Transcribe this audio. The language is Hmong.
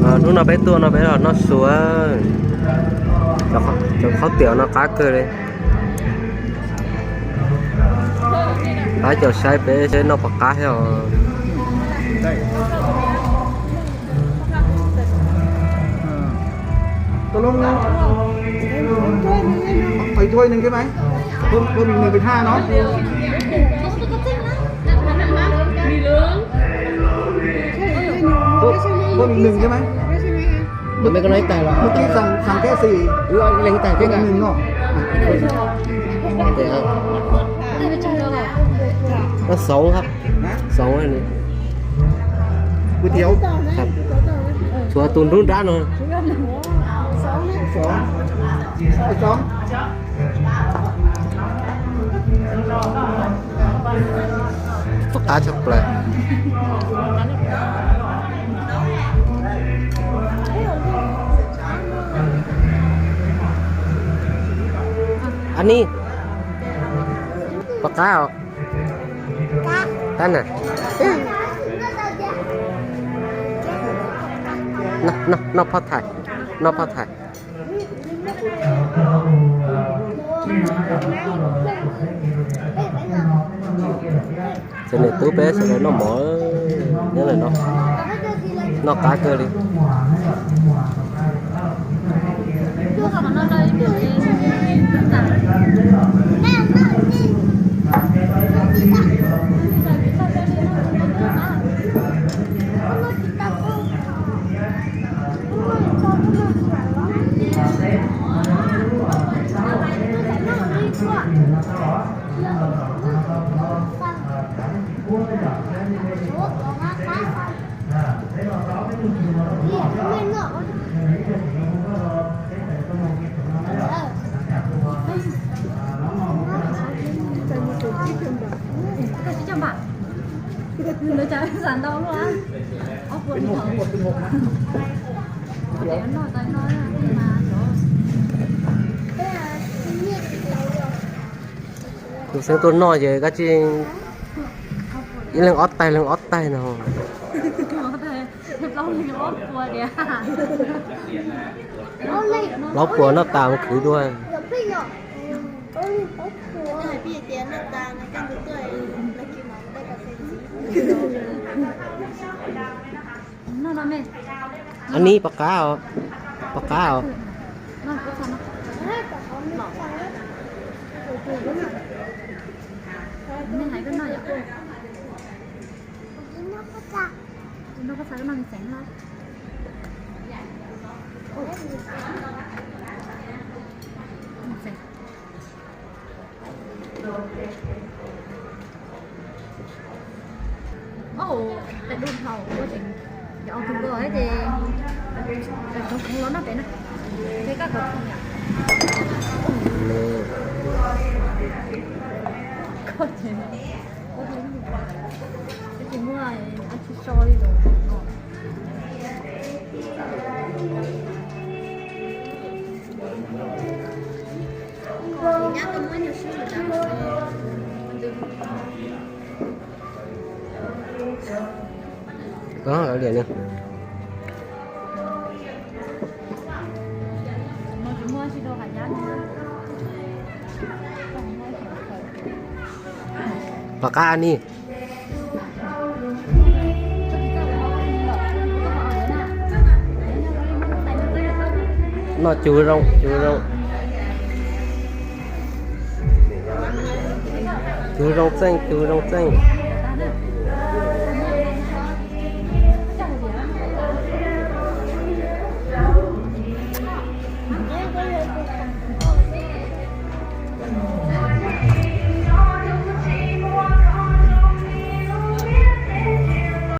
Hnub no peb tuaj no peb los noj su, cov khaub tiam no qab kawg li. Pab caum saib peb seb noj puas qab thiab os. พิ่ມอีกหนึ่งใช่ไหม เพิ่มอีกหนึ่งเป็นห้าเนาะ เพิ่มอีกหนึ่งใช่ไหม Ủa, mấy cái nói tài là มื่อกี้สั่ง สั่งแค่สี่ Ủa, lên tài thế cả. พิ่มอีกหนึ่งเนาะ Để không? Nó sống hả? Sống hả này? Hủ tiếu. Hả? Chùa tùn rút rát rồi. Sống. Sống. Txoj qab tshaj plaws. Ani, puas qab os? Qab na. Noj phoj thais, noj phoj thais. Cov niam tub peb sawv daws noj mov nyob ntawm no, noj qab kawg li. Tus xeeb tuaj noj ces kab tsij ib leeg ob tais, leeg ob tais no. Plaub puas noj tas mus khwv dua. Ani, puas qab os? Puas qab os? Puas qab Ani? Noj cug zoo, cug zoo. Cug zoo txeej, cug zoo txeej.